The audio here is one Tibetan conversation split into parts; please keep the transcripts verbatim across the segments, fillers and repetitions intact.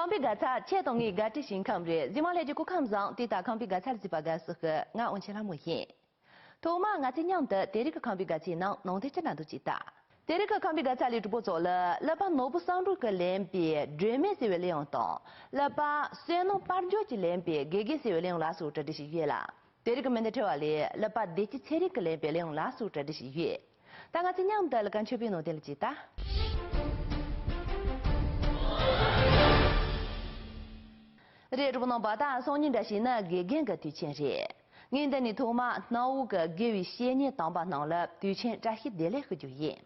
ཁམས་པའི་དགའ་ཚལ་ཁྱེད་དང་ངའི་དགའ་སྤྲོའི་ཞིང་ཁམས་རེད། གཟིགས་མོ་ལྷན་རྒྱས་སྐུ་ཁམས་བཟང་། དེ་ལྟར་ཁམས་པའི་དགའ་ཚལ་གཟིགས་པར་དགའ་བསུ་ཞུ། ང་དབང་ཆེན་ལྷ་མོ་ཡིན། ཐོག་མར་ང་ཚོས་མཉམ་དུ་དེ་རིང་གི་ཁམས་པའི་དགའ་ཚལ་ནང་ནང་དོན་ཅིག་ལ་འདུག་ཅིག་ལྟ། དེ་རིང་གི་ཁམས་པའི་དགའ་ཚལ་ལས་གྲུབ་པ་ཚོ་ལ་ཀླད་པ་ནོར་བུ་བསམ་གྲུབ་ཀྱིས་ལེན་པའི་སྒྲོན་མེ་ཟེར་བའི་གླེགས་བམ་དང་། ཀླད་པ་བསོད་ནམས་དཔལ་འབྱོར་གྱིས་ལེན་པའི་དགེ་རྒན་ཟེར་བའི་གླེགས་བམ་ལ་སོགས་གྲ་སྒྲིག་ཞུས་ཡོད་ལ། དེ་རིང་གི་མི་སྣ་ཁྲི་པ་ལས་ཀླད་པ་བདེ་སྐྱིད་ཚེ་རིང་གིས་ལེན་པའི་གླེགས་བམ་ལ་སོགས་གྲ་སྒྲིག་ཞུས་ཡོད། ད་ང་ཚོས་མཉམ་དུ་ལ་ཀ་མཆོད་པའི་ནང་དོན་ལ་ཅིག་ལྟ། རེད། གྲོགས་པོ་རྣམ་པ། ད་སང་ཉིན་འདྲ་ཞིག་ནི་དགེ་རྒན་གྱི་དུས་ཆེན་རེད། ངས་འདི་ནས་ཐོག་མར་གནའ་བོ་གི་དགེ་བའི་བཤེས་གཉེན་དམ་པ་རྣམས་ལ་དུས་ཆེན་བཀྲ་ཤིས་བདེ་ལེགས་ཞུ་རྒྱུ་ཡིན།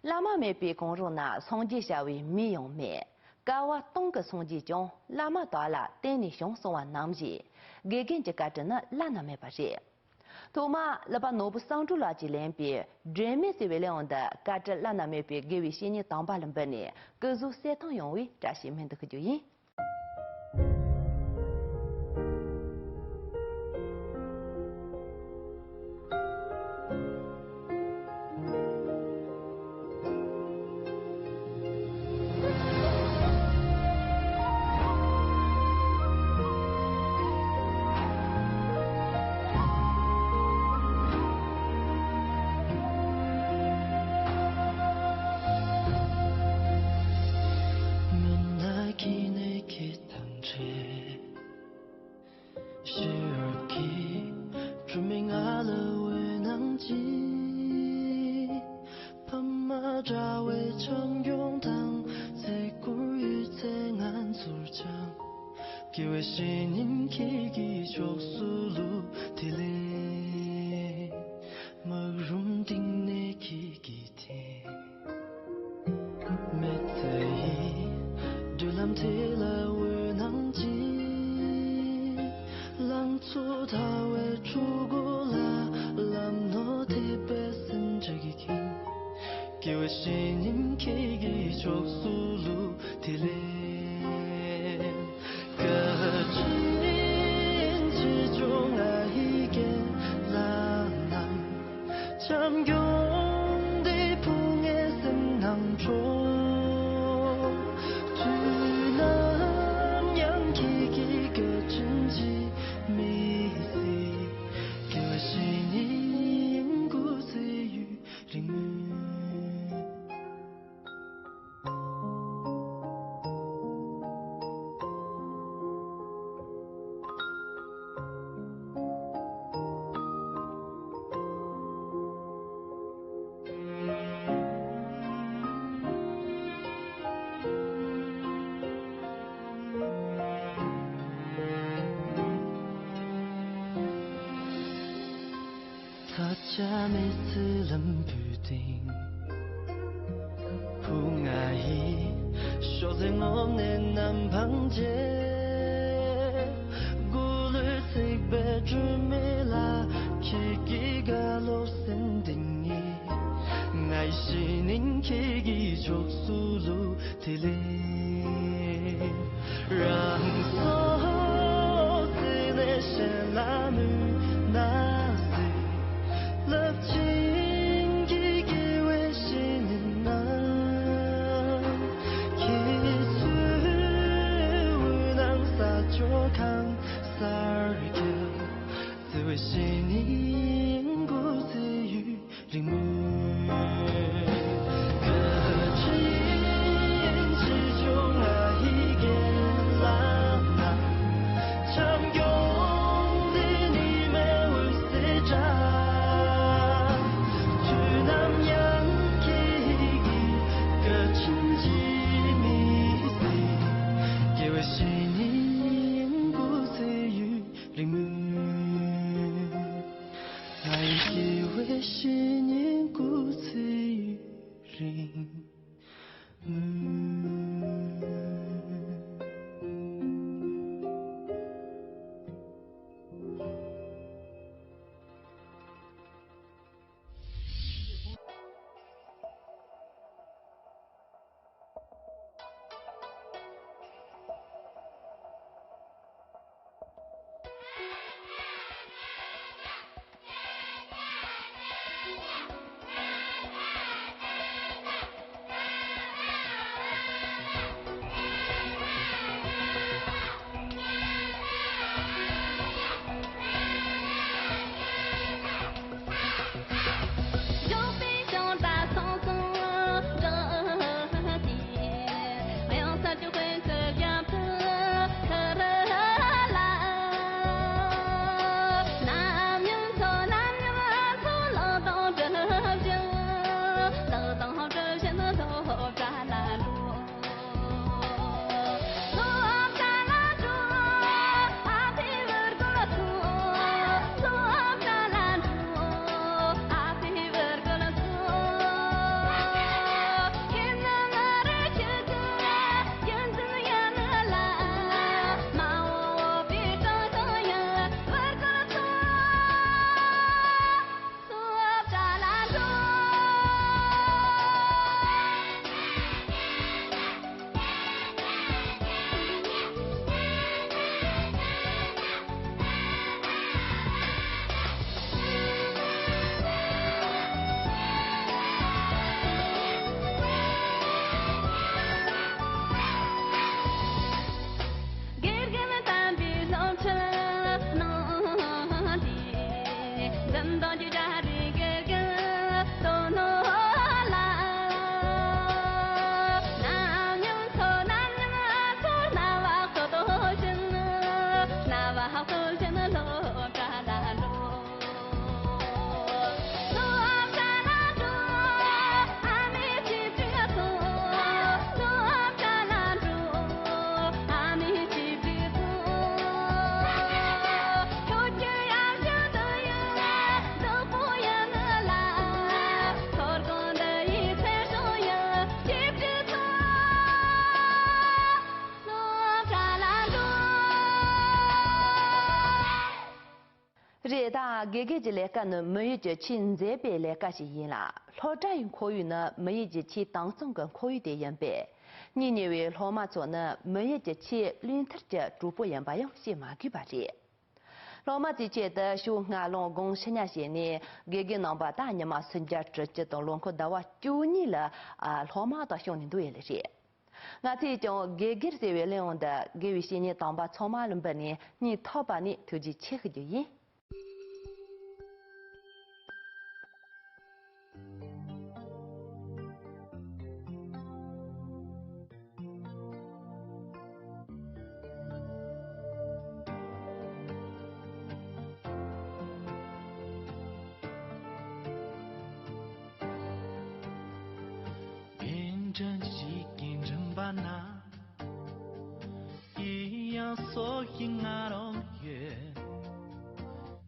བླ་མ་མེད་པའི་གོང་རོལ་ན་སངས་རྒྱས་བྱ་བའི་མི་ཡང་མེད། བསྐལ་པ་སྟོང་གི་སངས་རྒྱས་ཀྱང་བླ་མ་དག་ལ་བརྟེན་ནས་བྱུང་གསུང་བ་ནང་བཞིན། དགེ་རྒན་གྱི་བཀའ་དྲིན་ནི་བླ་ན་མེད་པ་རེད། ཐོག་མར་ཀླད་པ་ནོར་བུ་བསམ་གྲུབ་ལགས་ཀྱིས་ལེན་པའི་སྒྲོན་མེ་ཟེར་བའི་གླེགས་བམ་འདི་བཀའ་དྲིན་བླ་ན་མེད་པའི་དགེ་བའི་བཤེས་གཉེན་དམ་པ་ལ་འབུལ་ནས་སྐུ་གཟུགས་གསལ་ཐང་ཡོང་བའི་བཀྲ་ཤིས་སྨོན་འདུན་ཞུ་རྒྱུ་ཡིན། ཤེས་རབ་ཀྱི་སྒྲོན་མེ་ང་ལ་འོད་སྣང་སྦྱིན། ཕ་མ་འདྲ་བའི་བྱམས་སྐྱོང་དང་བརྩི་བཀུར་ཡོད་ཚད་ང་ཚོར་སྦྱངས། དགེ་བའི་བཤེས་གཉེན་ཁྱེད་ཀྱི་ཕྱོགས་སུ་བླུགས། དེ་ལས་སྨག་རུམ་གཏིང་ནས་ཁྱེད་ཀྱིས་འཐེན། མི་ཚེ་ཡི་བགྲོད་ལམ་དེ་ལ་འོད་སྣང་སྦྱིན། ལང་ཚོ་དལ་བའི་འཁྲུལ་སྒོ་ལ་ལམ་སྣེ་དེད་པའི་ཟིན་བྲིས་ཀྱིས་ཁེངས། དགེ་བའི་བཤེས་གཉེན་ཁྱེད་ཀྱི་ཕྱོགས་སུ་བླུགས། དེ་ལས་བཀའ་དྲིན་ཆེ་ཆུང་ང་ཡི་རྒན་ལགས་རྣམས། བྱམས་སྐྱོང་འདི་ཕུལ་ངའི་སེམས་ནང་འཕྲོ། དུས་ནམ་ཡང་ཁྱེད་ཀྱི་བཀའ་དྲིན་ཇི་མི་སྲིད། དགེ་བའི་བཤེས་གཉེན་སྐུ་ཚེ་ཡུན་རིང་མོད། ཐ་ཆད་མེད་ཚེ་ལམ་བུའི་སྟེང་། བུ་ང་ཡི་ཤོག་ལྩེ་ངོམས་ནས་ནམ་འཕང་མཇལ། སྐུ་ལུས་ཚིག་པའི་སྒྲོན་མེ་ལ་ཁྱེད་ཀྱི་བཀའ་སློབ་སེམས་གཏིང་ནས། ང་ཡི་བཤེས་གཉེན་ཁྱེད་ཀྱི་ཕྱོགས་སུ་བླུགས། དེ་ལས་རང་སྲོག་བརྩིས་ནས་གཞན་ལ་མུན་ནག་གཟིགས། རླབས་ཆེན་གྱི་དགེ་བའི་བཤེས་གཉེན་རྣམས། ཁྱེད་ཚོའི་འོད་སྣང་ས་ཕྱོགས་གང་སར་ཁྱབ། བརྩེ་བའི་བཤེས་གཉེན་སྐུ་ཚེ་ཡུན་རིང་མོད། བཀའ་དྲིན་ཆེ་ཆུང་ང་ཡི་རྒན་ལགས་རྣམས། བྱམས་སྐྱོང་འདི་ཉི་མའི་འོད་ཟེར་འདྲ། དུས་ནམ་ཡང་ཁྱེད་ཀྱི་བཀའ་དྲིན་ཇི་མི་སྲིད། དགེ་བའི་བཤེས་གཉེན་སྐུ་ཚེ་ཡུན་རིང་མོད། ང་ཡི་དགེ་བའི་བཤེས་གཉེན་སྐུ་ དེ་དག་དགེ་རྒན་གྱི་ལས་ཀ་ནི་མི་ཡུལ་གྱི་ཆེས་མཛེས་པའི་ལས་ཀ་ཞིག་ཡིན་ལ། སློབ་གྲྭ་ཡི་ཁོར་ཡུག་ནི་མི་ཡུལ་གྱི་ཆེས་དྭངས་གཙང་གི་ཁོར་ཡུག་དེ་ཡིན་པས། གཉེན་ཉེ་བའི་སློབ་མ་ཚོ་ནི་མི་ཡུལ་གྱི་ཆེས་བློས་མཐུན་གྱི་གྲོགས་པོ་ཡིན་པ་ཡང་བཤད་མ་དགོས་པ་རེད། སློབ་མ་ཚོའི་ཆེད་དུ་ཕྱོགས་སྔ་ལོང་དགོང་ཕྱི་ཉལ་བྱས་ནས། དགེ་རྒན་རྣམ་པ་ད་ཉི་མ་སུམ་བརྒྱ་དྲུག་ཅུ་དང་ལོ་འཁོར་ཟླ་བ་བཅུ་གཉིས་ལ་ཨ་སློབ་མ་དང་བྱུང་ནས་འདུག་ཡོད་ལེ་རེད། ང་ཚོས་ཀྱང་དགེ་རྒན་ཟེར་བའི་གླེང་བ་འདི་དགེ་བའི་བཤེས་གཉེན་དམ་པ་ཚང་མ་ལ་འབུལ་ནས་སྙིང་ཐག་པ་ནས་ཐུགས་རྗེ་ཆེ་ཞུ་རྒྱུ་ཡིན། བདེན་དྲན་ཞིག་གིས་མགྲིན་པ་ན། ཡིན་ཡང་སོ་ཡི་ང་རང་ཡོད།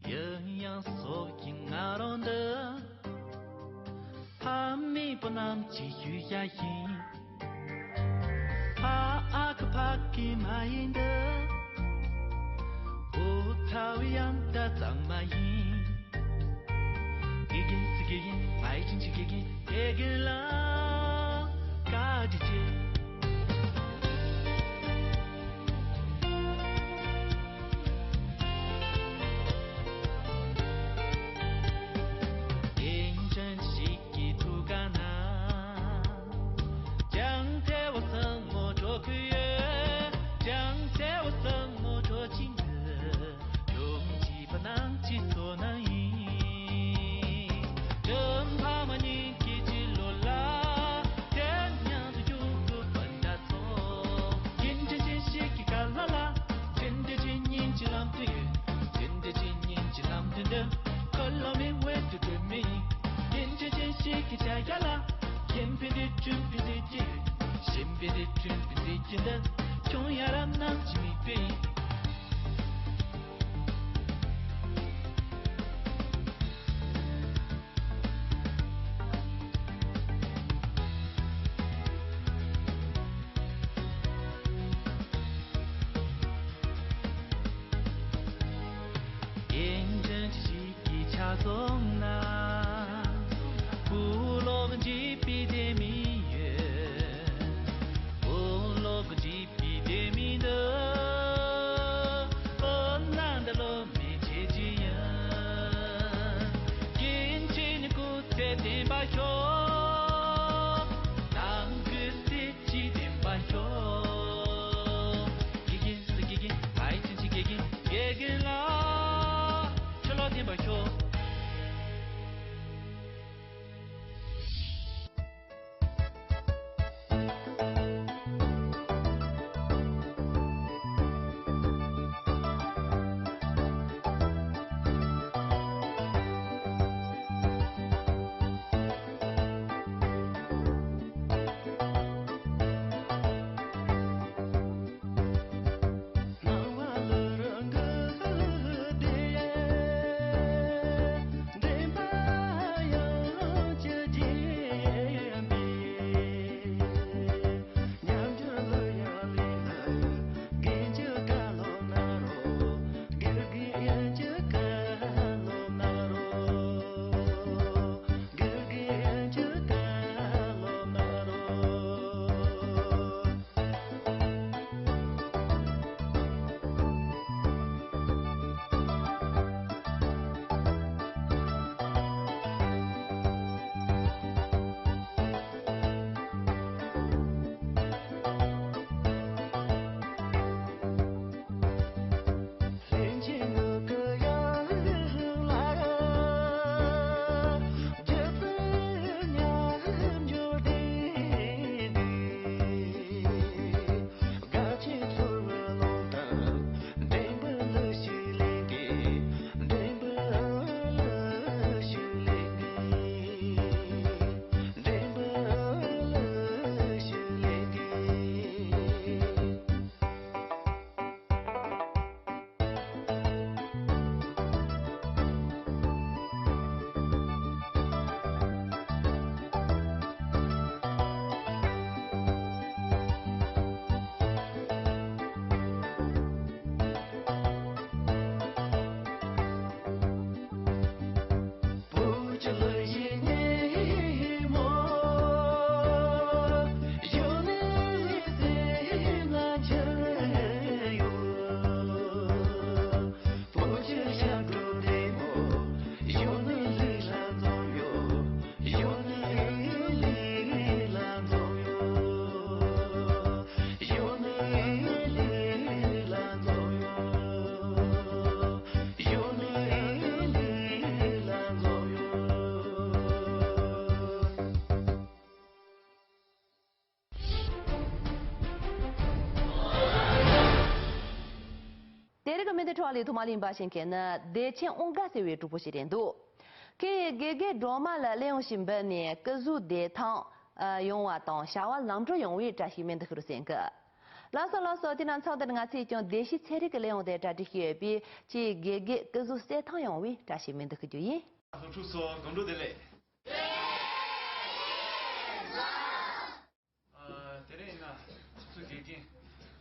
ཡིན་ཡང་སོ་ཡི་ང་རང་འདི། ཕ་མེས་པོ་རྣམས་ཀྱི་ཤུལ་བཞག་ཡིན། ཕ་ཨ་ཁུ་ཕ་ཁུ་མ་ཡིན་འདི། བུ་ཚ་བའི་ཡང་ད་ཙམ་མ་ཡིན། དགེ་རྒན་སུ་དགེ་རྒན་ཨའི་ཅིན་ཅི་དགེ་རྒན་དགེ་རྒན་ལ་བཀའ་དྲིན་ཆེ། དེང་ཅན་ཞིག་གི་ཐུགས་ཀ་ན། ཀྱང་ཐེ་བ་སང་མོ་འགྲོ་གི་ཡོད། ཀྱང་ཐེ་བ་སང་མོ་འགྲོ་གི་འདུག་ཡོང་གི་པ་ནང་ཅི་སོ་ན་ཡིན། དྲིན་ཕ་མ་གཉིས་ཀྱི་ཕྱི་ལོ་ལ། དེ་མཉམ་དུ་རྒྱུག་དགོས་པ་འདྲ་ཚོ། ཡིན་དྲན་ཅན་ཞིག་གི་ག་ལ་ལ། དྲན་དྲན་ཅན་གཉིས་ཀྱི་ལམ་དུ་ཡོད། དྲན་དྲན་ཅན་གཉིས་ཀྱི་ལམ་དུ་འདི། ཁོ་ལོ་མི་འོད་དུ་འགྲོ་མི་ཡིན། ཡིན་དྲན་ཅན་ཞིག་གི་བྱ་ཡ་ལ། ཁྱིམ་པའི་འདི་ཁྱིམ་པའི་ཟེར་གྱི་ཡོད། གཞན་པའི་འདི་ཁྱིམ་པའི་ཟེར་གྱི་འདི། ཁྱོད་ཡ་རབས་ནང་གི་མིག་དཔེ་ཡིན། ཡིན་དྲན་ཅིག་གི་ཆ་སོང་ན། བུ་ལོག་འཇིགས་པའི་དེ་མི་ཡོད། བུ་ལོག་འཇིགས་པའི་དེ་མི་འདུག་ཨོ་ན་འདི་ལོ་མི་བྱེད་ཀྱི་ཡིན། ཀྱིན་ཅི་ནི་སྐུ་ཚེ་བརྟན་པ་ཤོག་ནང་ཁུལ་སྲིད་ཀྱི་བདེན་པ་ཤོག་དགེ་རྒན་སུ་དགེ་རྒན་ཨའི་ཅིན་ཅི་དགེ་རྒན་དགེ་རྒན་ལ་ཕྱི་ལོགས་བདེན་པ་ཤོག་མི་དེ་འཕྲོ་བ་ལས་ཐོག་མ་ལས་འབའ་ཞིག་མཁན་ནི་བདེ་ཆེན་ཨོང་དགའ་ཟེར་བའི་གྲོགས་པོ་ཞིག་རེད་འདུག་ཁོང་གིས་དགེ་རྒན་སྒྲོལ་མ་ལ་གླེང་ཡོང་ཞིག་འབུལ་ནས་སྐུ་གཟུགས་བདེ་ཐང་ཡོང་བ་དང་བྱ་བ་ལམ་འགྲོ་ཡོང་བའི་བཀྲ་ཤིས་སྨོན་འདུན་ཞུ་རུ་སེམས་ཀི། ལགས་སོ་ལགས་སོ། དེ་ན་མཚམས་འདིར་ང་ཚོས་ཀྱང་བདེ་སྐྱིད་ཚེ་རིང་གི་གླེང་ཡོང་དེ་གྲ་སྒྲིག་ཞུས་ཡོད་པས་ཁྱེད་དགེ་རྒན་སྐུ་གཟུགས་གསལ་ཐང་ཡོང་བའི་བཀྲ་ཤིས་སྨོན་འདུན་ཞུ་རྒྱུ་ཡིན། སློབ་ཕྲུག་ཚོ་དགོང་དྲོ་བདེ་ལེགས། ཨ། དེ་རིང་ང་ཁྱེད་ཚོའི་དགེ་རྒན་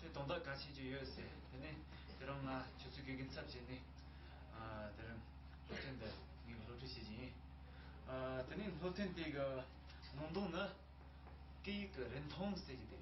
དེ་དོན་དག་གལ་ཆེན་ཅིག་ཡོད་ཟེར། དེ་ནས་དེ་རིང་ང་ཁྱེད་ཚོའི་དགེ་རྒན་ཚབ་བྱས་ནས། ཨ། དེ་རིང་སློབ་ཚན་འདི་ངས་སློབ་ཁྲིད་བྱེད་ཀྱི་ཡིན། ཨ། དེ་ནས་སློབ་ཚན་དེ་གི་ནང་དོན་ནི་སྐད་ཡིག་གི་རིན་ཐང་ཟེར་གྱི་དེ།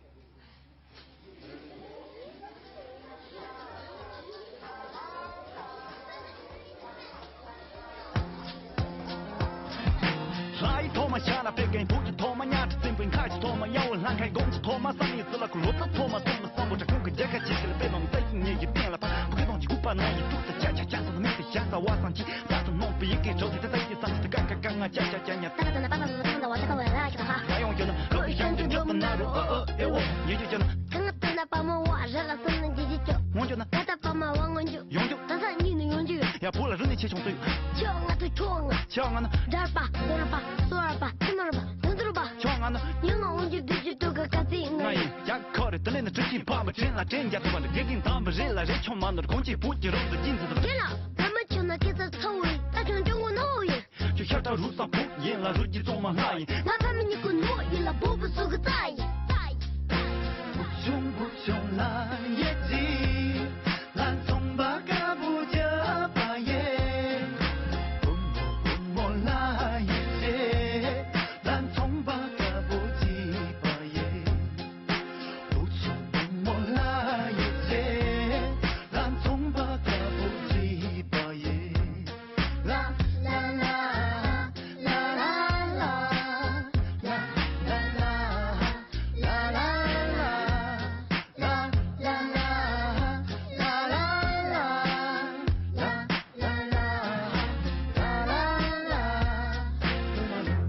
ལྷ་ཡི་ཐོག་མ་ཤ་ལ་པད་རྒན། བུ་གི་ཐོག་མ་ཉ་ཁྲི་སྲིན་པོའི་ཁ་གི་ཐོག་མ་ཡ་བོ་ལྷ་ཁའི་དགོང་གི་ཐོག་མ་བསམ་ཡས་སི་ལ་ཁུ་ལོ་ཙཱ་ཐོག་མ་སྟོན་པ་བསམ་པོ་དྲ་ཁུང་གི་རྒྱལ་ཁ་ཆེ་ཁི་ལ་པད་མ་ཏ་ཡི་ཉེ་ཡི་བསྟན་ལ་ཕ་བུ་གི་དོང་གི་སྐུད་པ་ན་ཡི་དྲུག་ཏུ་ཅ་ཅ་ཅ་ས་མེད་དེ་ཤ་ས་བ་སང་ཅི་ད་དུ་ནོམ་པི་ཡི་གེ་གྲོགས་དེ་ད་ཡི་བསམ་ཅི་ད་ཀ་ཀ་ཀ་ང་ཅ་ཅ་ཅ་ཉ་ད་ད་ན་པ་ད་ད་ད་ད་བ་ད་ད་བ་ར་ཅི་ད་ཧ་ཡ་ཡོང་གྱོ་ན་རོ་ཡི་ཤང་གི་འཇོག་ཏུ་ན་རོ་ཨ་ཨ་ཨེ་ཨོ་ཉེ་ཅི་ཅ་ན། ད་ང་ད་ན་པ་མ་བ་ར་ལ་སོང་ན་འཇི་འཇི་ཅོ། ངོ་འཇོ་ན། ད་ད་པ་མ་བ་ངོ་འཇོ། ཡོང་འཇོ། ད་ས་གཉིས་ནི་ཡོང་འཇོ་ཡོད། ཡ་བུ་ལ་རུ་ནི་ཆེ་ཆུང་ཏུ་ཡོད། ཆོ་ང་ཏུ་ཆོ་ང་། ཆོ་ང་ན། འདྲར་པ་སོ་ར་པ་སོ་ར་པ་ཐི་མ་ར་པ་དུ་དུ་ར་པ། ཆོ་ང་ན། ཡང་ང་འོང་འཇོ་དུ་ཅི་ཏུ་ག་ག་ཚི་ང་ཡིན། ཡ་ཁོ་རེ་དུ་ལེ་ན་ཀྲི་ཅི་པ་མ་ཅན་ལ་ཅན་རྒྱ་ཐུ་བ་ལ་དགེ་རྒན་དམ་པ་རེ་ལ་རེ་ཆོ་མ་ནོར་གོང་ཅི་བུ་ཅི་རོགས་ཏུ་ཅི་འཛི་དུ་རྒན་ལགས། ད་མ་ཆོ་ན་སྐད་ཆ་ཚ་བོ་ཡིན། ད་ཆོ་འཇོ་ངོ་ནོ་བོ་ཡིན། ཁྱོད་ཤར་ཕྲ་རུ་སང་ཕུག་ཡིན་ལ་རུ་གྱི་ཙོང་མ་ལྷ་ཡིན། ང་ཕ་མི་གཉིས་ཀུན་ནོ་ཡིན་ལ་བོ་བུ་སུ་གི་རྩ་ཡིན། བུ་ཆུང་བུ་ཆུང་ལ་ཡེ་ཅི། ལ་ཚོང་པ་དཀར་པོ་རྒྱབ་པ་ཡེ། བུ་མོ་བུ་མོ་ལ་ཡེ་ཅི། ལ་ཚོང་པ་དཀར་པོ་རྒྱབ་པ་ཡེ། བུ་ཆུང་བུ་མོ་ལ་ཡེ་ཅི། ལ་ཚོང་པ་དཀར་པོ་རྒྱབ་པ་ཡེ།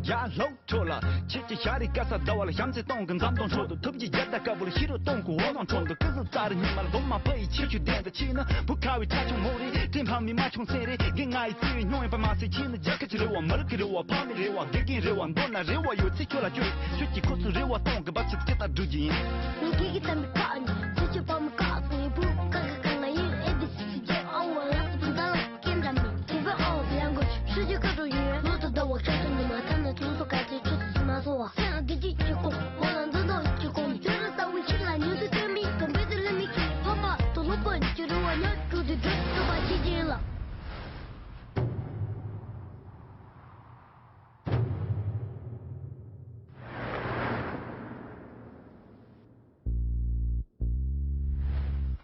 ཡ་ལྷོ་ཁྲོ་ལ། ཁྱེད་ཀྱི་ཤ་རི་ཀ་ས་ཟླ་བ་ལ་བྱམས་བརྩེ་གཏོང་གི་འཛམ་གདོང་ཁྲོད་དུ་ཐུབ་ཀྱི་རྒྱལ་དར་དཀར་པོ་ལ་ཤི་རུ་གཏོང་གི་འོ་ལོང་ཁྲོད་དུ་ཀི་སི་ཙ་རི་ཉི་མ་ལ་སྡོམ་མ་ཕ་ཡི་ཆེ་ཆུ་ལྡན་དུ་ཆེ་ན་བུ་ཁ་བའི་ཁྲ་ཆུང་མོ་རེད། དྲིན་ཕ་མི་མ་ཆུང་སེ་རེད། དགེ་ང་ཡི་ཚེ་བའི་སྨྱོ་ཡིན་པ་མ་ཟད་ཁྱེད་ནི་རྒྱལ་ཁབ་ཀྱི་རེ་བ་མི་རིགས་ཀྱི་རེ་བ་ཕ་མའི་རེ་བ་དགེ་རྒན་རེ་བ་མདོར་ན་རེ་བ་ཡོད་ཚེ་ཁྱོད་ལ་ཁྱོད་ཁྱོད་ཀྱི་ཁོ་ཚོའི་རེ་བ་གཏོང་གི་འབབ་ཆེད་དུ་ཇི་ལྟར་བསྒྲུབ་རྒྱུ་ཡིན། ངས་ཁྱེད་ཀྱི་བསམ་པའི་ཁ་ནས་ཚེ་ཆུ་ཕ་མ་ཁ་སོང་ཡིན་བུ་ཁ་ཁ་ཁ་ང་ཡིན་ཨེ་བི་སི་སི་ཇེ་ཨོ་ཝ་ལ་སི་ཕུན་ད་ལ་ཀེམ་ར་མི་ཁེ་བ་ཨོ་ལ་གོ་ཤུ་ཇི་ཁ་རོ་ཡོད་ལོ་ཏོ་ད་བ་ཁ་སོང་ནི་མ་ཐ་ན་ཚོང་སོ་ཁ་ཚེ་ཆུ་སི་མ་སོ་བ་སེ་ཨ་གི་ཅི་ཅི་ཀོ་ཝ་ལ་འཛོ་འཛོ་ཅི་ཀོ་མི་ཅོ་ར་ས་བུ་ཤི་ལ་ཉུ་སི་ཏེ་མི་ཀམ་པེ་ཏི་ལི་མི་ཁེ་ཕ་པ་ཏོ་ལོ་པ་ཅི་རུ་བ་ཉ་ཀུ་དི་ཏོ་ཏོ་པ་ཅི་ཅི་ལ།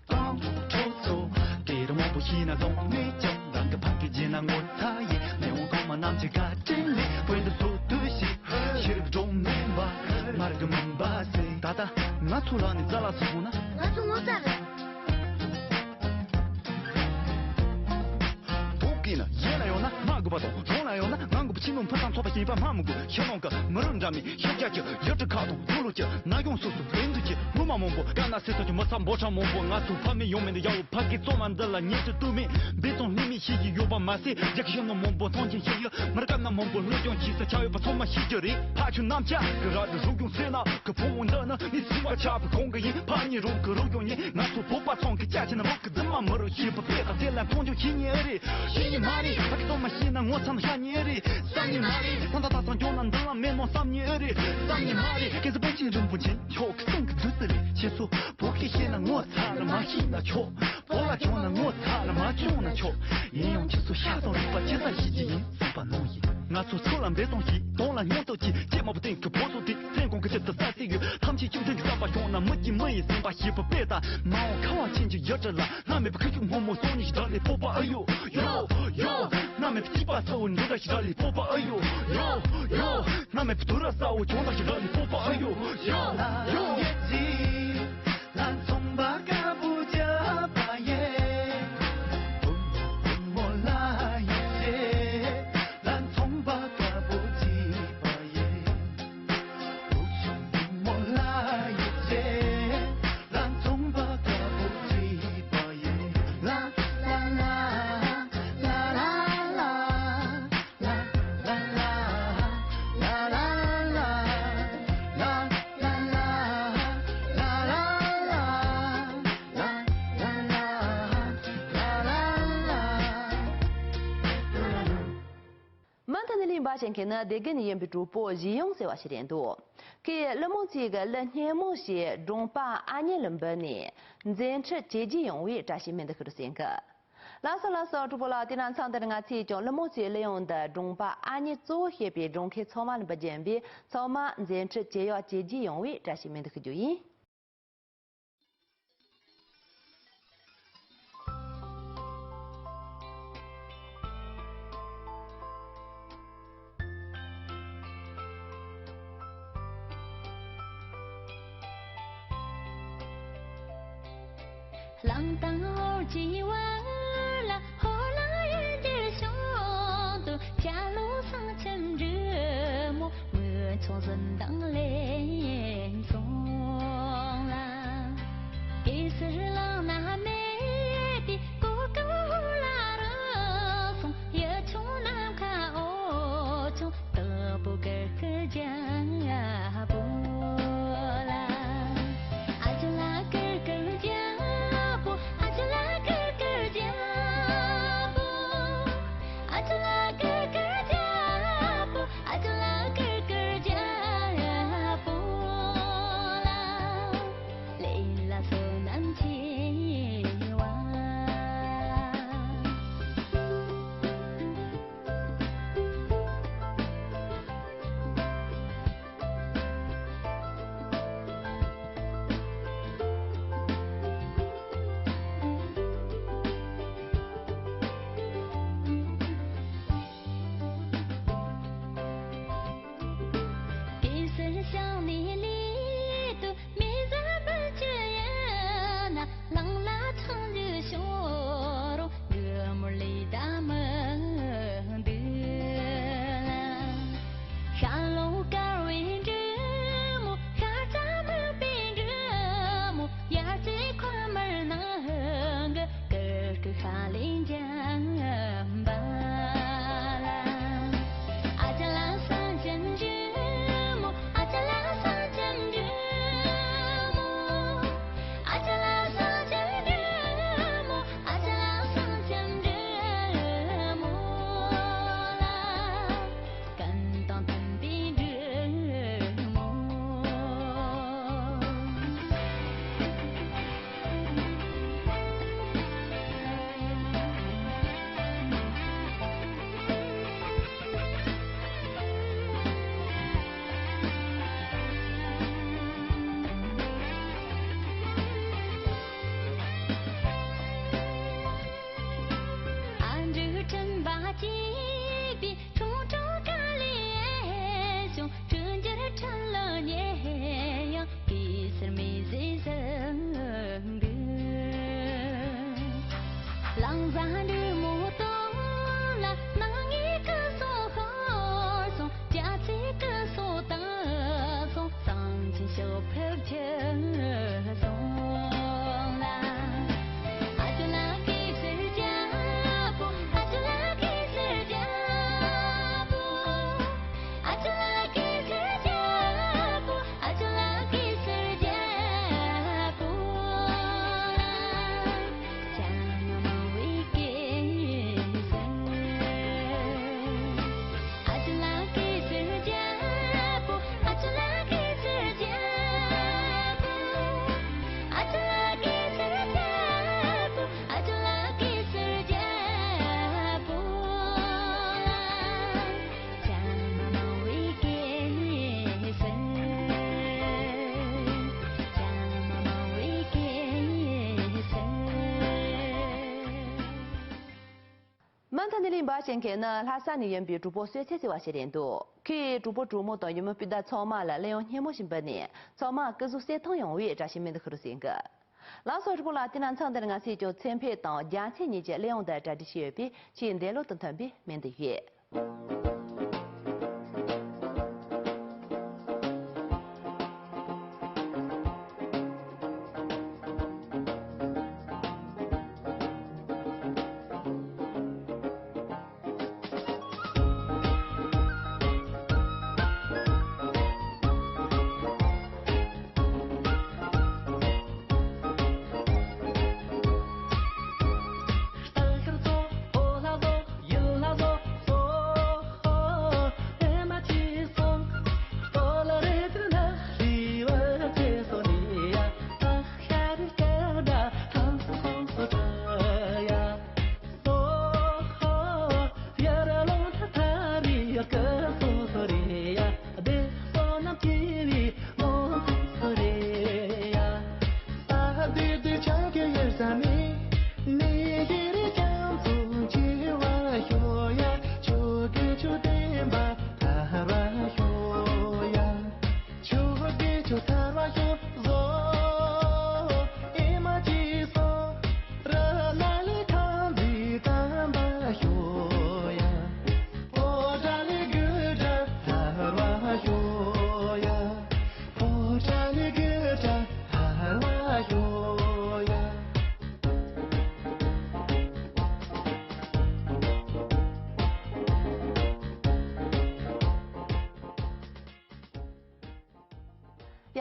ཏང་ཁྲོ་ཚོ། དེ་རུ་མང་པོ་ཤི་ན་གདོང་མེད་ཀྱང་རང་གི་ཕ་གི་རྗེས་ན་ངོ་ཚ་ཡི་མེ་འོང་གོང་མ་རྣམས་ཀྱི་བཀའ་དྲིན་ལས་བོད་འདི་ཚོ་དུས་ཤིག་ཤེས་རིག་སྒྲོན་མེ་འབར་མ་རིག་མུན་པ་སེལ། ད་ལྟ་ང་ཚོ་ལ་ནི་རྩ་ལ་སོང་ན། ང་ཚོ་ངོ་ཚ་རེད། བོད་སྐད་ནི་གཞན་ལ་ཡོང་ན་མ་དགོས་པ་དང་རང་ལ་ཡོང་ན་ང་དགོས་པ་ཕྱི་ནང་ཕུན་སུམ་ཚོགས་པ་ཞིག་ཡིན་པ་སྨྲ་མི་དགོས། ཤི་ལོང་གི་མི་རབས་འདྲ་མིན་ཤོག་རྒྱག་གི་ཡུལ་གྲུ་ཁག་དང་དུག་ལོག་གི་ན་གཞོན་སོ་སོ་ལས་འདུག་གི་ངོ་མ་མང་པོ་དཀར་ན་སེ་ཚོགས་ཀྱི་མི་ཚང་འབོར་ཆ་མང་པོ་ང་ཚོ་ཕ་མེས་ཡང་མེས་འདི་ཡག་པོ་ཕ་གི་གཙོ་མ་འདི་ལ་ཉེ་དུ་དུ་མེད་འབད་བརྩོན་ལྷད་མེད་ཤེས་ཀྱི་ཡོད་པ་མ་ཟད་རྒྱ་གི་ཤི་ནོ་མང་པོ་མཐོང་ཆེན་ཤེས་ཡོད་མི་དཀར་ན་མང་པོ་ལྷོད་ཀྱང་ཤེས་ས་ཆ་ཡོད་པ་ཚང་མ་ཤེས་ཀྱི་རེད། ཕ་ཆུ་གནམ་ལྕགས་ཀྱི་ར་དུ་རུབ་ཡོང་སེ་ན། ཁོ་བོ་འདི་ནི་ངའི་སྲིད་པ་ཆགས་པའི་གོང་གི་ཡིན། ཕ་ཉིད་རང་གི་རུ་ཡོང་ཉིན་ང་ཚོ་བོད་པ་ཚང་གི་ཅག་ཅི་ན་ལོ་གི་རྫུན་མ་མི་རུ་ཤེས་པ་པས་ད་དེ་ལ་མཐོང་ཆུང་ཤེས་ཉེ་ཨེ་རེད། ཤེས་ཉེ་མ་རེད། ཕ་གི་གཏོང་མ་ཤེས་ན་ངོ་ཚ་ན་ཤ་ཉེ་ཨེ་རེད། བསམ་ཉེ་མ་རེད། ད་ད་ད་སང་སྐྱོང་ན་འདི་ལ་མེད་ནོ་བསམ་ཉེ་ཨེ་རེད། བསམ་ཉེ་མ་རེད། སྐལ་བཟང་པཎ་ཆེན་རིན་པོ་ཆེ་མཆོག་གི་གསུང་གི་བདུད་རྩི་རེད། ཁྱེད་ཚོ་བོད་སྐད་ཤེས་ན་ངོ་ཚ་ན་མ་ཤེས་ན་ཆོག་བོད་ལ་སྐྱོང་ན་ངོ་ཚ་ན་མ་སྐྱོང་ན་ཆོག་ཡིན་ཡང་ཁྱེད་ཚོ་ཤ་དང་རུས་པ་ཇི་ལྟར་ཤེས་ཀྱི་ཡིན་བསམ་པ་ནང་བཞིན། ང་ཚོ་ཚུར་ལ་འབད་བརྩོན་གྱིས་གདོང་ལ་སྙིང་སྟོབས་ཀྱིས་སྐྱེས་མ་བུ་སྟེང་གི་བོད་ཚོ་དེ་སེམས་ཁོང་གི་ཆེད་དུ་ས་སྲིད་ཡོད་ཐམས་ཅད་ཁྱིམ་མཚེས་ཀྱི་བསམ་པ་བྱུང་ན་མི་གྱིས་མི་ཡི་སེམས་པ་ཞེས་པ་དཔེ་ལྟ་མ་འོངས་ཁ་བ་ཆེན་གྱི་ཡུལ་གྲུ་ལ་སྣང་མེད་པའི་ཁུ་བྱུག་སྔོན་མོ་སོང་ཉིད་ཞིག་རག་ལས་སྤོབས་པ་ཨ་ཡོ་ཡོ་ཡོ། སྣང་མེད་པའི་སྐྱིད་པ་གསལ་བོ་འབྱུང་གྲབས་ཤིག་རག་ལས་སྤོབས་པ་ཨ་ཡོ་ཡོ་ཡོ། སྣང་མེད་པའི་དུས་རབས་གསལ་བོ་བྱུང་གྲབས་ཤིག་རག་ལས་སྤོབས་པ་ཨ་ཡོ་ཡོ་ཡོ། ལ་ཚོང་པ་དཀར་པོ་རྒྱབ་པ་ཡེ། བུ་མོ་བུ་མོ་ལ་ཡེ་ཆེ། ལ་ཚོང་པ་དཀར་པོ་བྱིས་པ་ཡེ། བུ་ཆུང་བུ་མོ་ལ་ཡེ་ཆེ། ལ་ཚོང་པ་དཀར་པོ་བྱིས་པ་ཡེ། ལ་ལ་ གླིང་འབའ་ཞིག་གིས་ནི་སྡེ་དགེ་ནས་ཡིན་པའི་གྲོགས་པོ་གཞི་ཡོང་ཟེར་བ་ཞིག་རེད་འདུག་ཁོས་གླུ་མོ་གཅིག་གི་གླུ་སྙན་མོ་ཞིག་སྒྲུང་པ་ཨ་མྱེས་ལ་འབུལ་ནས་མཛད་འཕྲིན་ཇེ་རྒྱས་ཡོང་བའི་བཀྲ་ཤིས་སྨོན་འདུན་ཞུ་རྒྱུ་ཡིན། ལགས་སོ་ལགས་སོ། གྲོགས་པོ་ལགས། དེ་ན་མཚམས་འདིར་ང་ཚོས་ཀྱང་གླུ་མོ་གཅིག་གླུ་དབྱངས་འདི་སྒྲུང་པ་ཨ་མྱེས་གཙོ་བོ་བྱས་པའི་སྒྲུང་མཁན་ཚང་མ་ལ་འབུལ་རྒྱུ་ཡིན་པས། ཚང་མ་མཛད་འཕྲིན་ཇེ་ཡག་ཇེ་རྒྱས་ཡོང་བའི་བཀྲ་ཤིས་སྨོན་འདུན་ཞུ་རྒྱུ་ཡིན། གླང་དང་ཧོར་གྱི་བར་ལ། ཧོར་ལ་གཡུལ་འགྱེད་བྱུང་དུས། བྱ་ལོ་སེང་ལྕམ་འབྲི་མོ། མི་ཆུང་བཞིན་དང་ལེན་སོང་ལ། གེ་སར་གླང་ནག་མེད་དེ། གོ་སྐབས་ཧོར་ལ་རག་སོང་། གཡུ་ཆུང་ནམ་མཁའ་འོད་ཆུང་། དྭགས་པོ་ཀིར་ཀིར་རྒྱལ་པོ་ལ། ཨ་ཅོ་ལ་ཀིར་ཀིར་རྒྱལ་པོ། ཨ་ཅོ་ལ་ཀིར་ཀིར་རྒྱལ་པོ། ཨ་ཅོ་ལ་ཀིར་ཀིར་རྒྱལ་པོ། ཨ་ཅོ་ལ་ཀིར་ཀིར་རྒྱལ་པོ་ལ། ལས་ལ་བསོད་ནམས་ཆེ་བ། གེ་སར་ཞིང་ནས་སླེབས་དུས། མི་བཟང་བུ་ཅི་ཡིན་ན། གླང་ལ་ཆང་བཅུད་ཤོར་རུང་། འབྲི་མོར་ལས་ད་མི་འདུག་ལ། ཤ་ལོ་དཀར་བའི་འབྲི་མོ། ཤ་ཚ་མིད་པའི་འབྲི་མོ། ཡ་རྩེ་ཁོལ་མར་ནང་གི་ཀིར་ཀིར་ཤ་ལས་འཇམ་པ་ལ། ཨ་ཅོ་ལ་སེང་ལྕམ་འབྲི་མོ། ཨ་ཅོ་ལ་སེང་ལྕམ་འབྲི་མོ། ཨ་ཅོ་ལ་སེང་ལྕམ་འབྲི་མོ། ཨ་ཅོ་ལ་སེང་ལྕམ་འབྲི་མོ་ལ། ཀུན་དང་མཐུན་པའི་འབྲི་མོ། ཨ་འབྲུག་སྤྲིན་པ་སྐྱེས་པའི། ཁྲུང་ཁྲུང་དཀར་ལས་བྱུང་། ཁྲུང་འགྱུར་ཁྲུང་ལོ་ཉེ་ཡང་། གེ་སར་མི་བཟད་བཟང་འདུག་གླང་བཟའ་འབྲི་མོ་དོང་ལ། ནག་ཉེས་སྐུ་སྲོག་ཤོར་སོང་། རྒྱ་ཚའི་སྐུ་སྲོག་བཏང་སོང་། གཙང་ཆེན་ཤོག་ཕེབས་ཁྱེར་སོང་ལ། ཨ་ཅོ་ལ་གེ་སར་རྒྱལ་པོ། ཨ་ཅོ་ལ་གེ་སར་རྒྱལ་པོ། ཨ་ཅོ་ལ་གེ་སར་རྒྱལ་པོ། ཨ་ཅོ་ལ་གེ་སར་རྒྱལ་པོ་ལ། བྱ་ངན་མང་བའི་གེ་སར། ཨ་ཅོ་ལ་གེ་སར་རྒྱལ་པོ། ཨ་ཅོ་ལ་གེ་སར་རྒྱལ་པོ། ཨ་ཅོ་ལ་གེ་སར་རྒྱལ་པོ། ཨ་ཅོ་ལ་གེ་སར་རྒྱལ་པོ་ལ། བྱ་ངན་མང་བའི་གེ་སར། བྱ་ངན་མང་བའི་གེ་སར། མུ་མཐུད་ནས་གླིང་འབའ་ཞིག་གིས་ནི་ལྷ་ས་ནས་ཡིན་པའི་གྲོགས་པོ་གསོལ་ཚེ་ཟེར་བ་ཞིག་རེད་འདུག་ཁོས་གྲོགས་པོ་གྲོགས་མོ་དང་ཡུམ་མི་སྤུན་ཟླ་ཚང་མ་ལ་གླུ་དབྱངས་སྙན་མོ་ཞིག་འབུལ་ནས་ཚང་མ་སྐུ་གཟུགས་གསལ་ཐང་ཡོང་བའི་བཀྲ་ཤིས་སྨོན་འདུན་ཞུ་རྒྱུ་ཡིན། ལགས་སོ་གྲོགས་པོ་ལགས། དེ་ན་མཚམས་འདིར་ང་ཚོས་ཀྱང་ཚེ་འཕེལ་དང་རྒྱ་ཚེ་གཉིས་ཀྱི་གླུ་དབྱངས་འདི་གྲ་སྒྲིག་བྱས་ཡོད་པས་ཁྱེད་འདི་ལོ་དང་མཐུན་པའི་སྨོན་འདུན་ཡོད།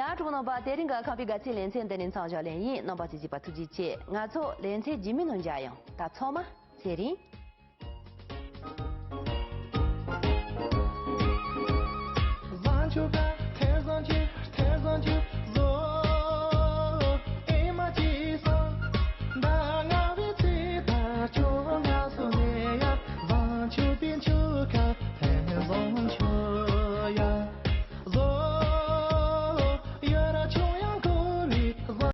ཡ་གྲོགས་རྣམ་པ། དེ་རིང་གི་ཁམས་པའི་དགའ་ཚལ་ལེ་ཚན་འདི་ནས་མཚམས་བཞག་ལེ་ཡིན། རྣམ་པ་ཚོས་གཟིགས་པ་ཐུགས་རྗེ་ཆེ། ང་ཚོ་ལེ་ཚན་རྗེས་མའི་ནང་མཇལ་ཡོང་། ད་ཚང་མ་ཚེ་རིང་།